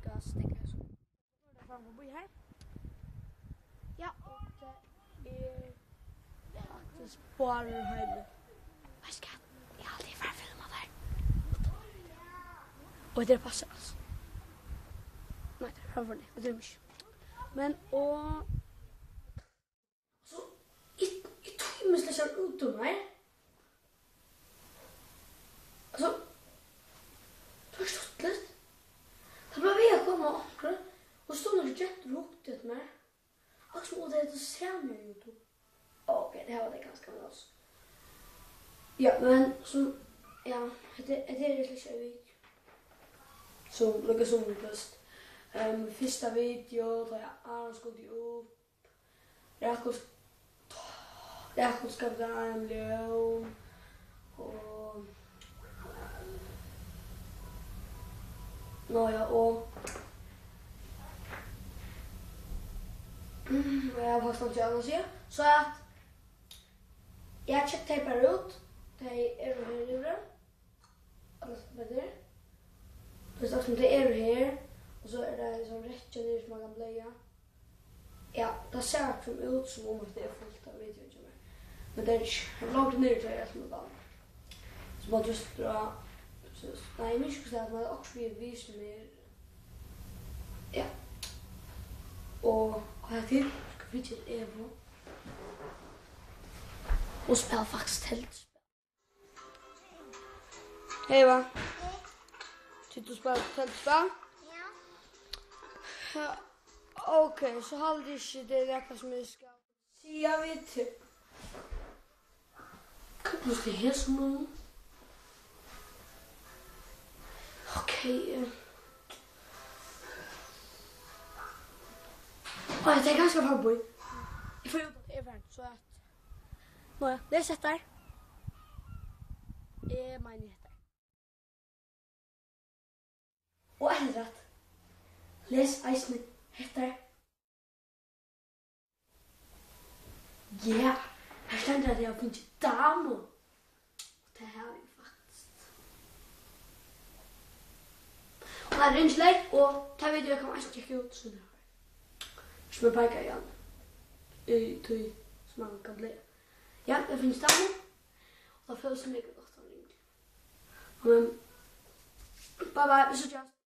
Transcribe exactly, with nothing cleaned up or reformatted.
Gas, steðga so. Fram forbi her. Ja, og tað er faktiskt Bárður heima. Veitst hvat? Eg haldi, eg fari at filma tær. Og tað passar, altso. Nei, tað er framfor teg. Og tað er ikki. Men, og so, eg, eg tími slett ikki út um her. Altso, tað var stuttligt. Tað bleiv við at koma onkrir, og stóðu nakrar gentur og hugdu eftir mær. Akkurát sum um tey høvdu sæð meg á YouTube. Ok, tað hava tey kanska, men altso. Ja, men sum, ja, hetta, hetta er slett ikki ein video. Sum, líka sum fyrst. Ehm, fyrsta video, tá eg, Aron skuldi upp. Rakul, Rakul skapti ein lón og, ná ja, og, mm, eg havi faktiskt einki annað at siga. So at eg havi keypt tey bara út. Tey eru her yviri. Allar skapir. Tú veitst, sum tey eru her, og so er tað ein sånn rekkja niðri sum man kann blaða. Ja, tað sær sum út sum um at tað er fult av video hjá mær. Men tað er ikki. Hann langt niðri, tað er alt muligt annað. So man just dra, so, nei, eg minnist ikki, hvussu tað er, men okkurt við, við sum er, ja. Og, og her til, skal vit til Evo. Og spæla faktiskt telduspæl. Hey, Eva. Hey. Tú spælir telduspæl? Ja. Ja. Ok, so haldi eg ikki, tað er nakað sum eg skal siga við teg. Hvat er hesum nú? Ok, eh. Oj, tað er ganska farbí. Eg fari út, eg fari, so at Ná ja, les hetta her. Eg meini hetta her. Og eitt afturat. Les eisini hetta her. Ja, her stendur, at eg havi fingið damu. Og tað havi eg faktiskt. Og tað er ringiligt, og tað video kann eisini gekk út, so tað var. Sum eg peika í hann. Í tí sum hann kann blaða. Ja, eg finn staðin. Og tað følist mega gott, hann ringdi. Men, bye bye, vit síggjast.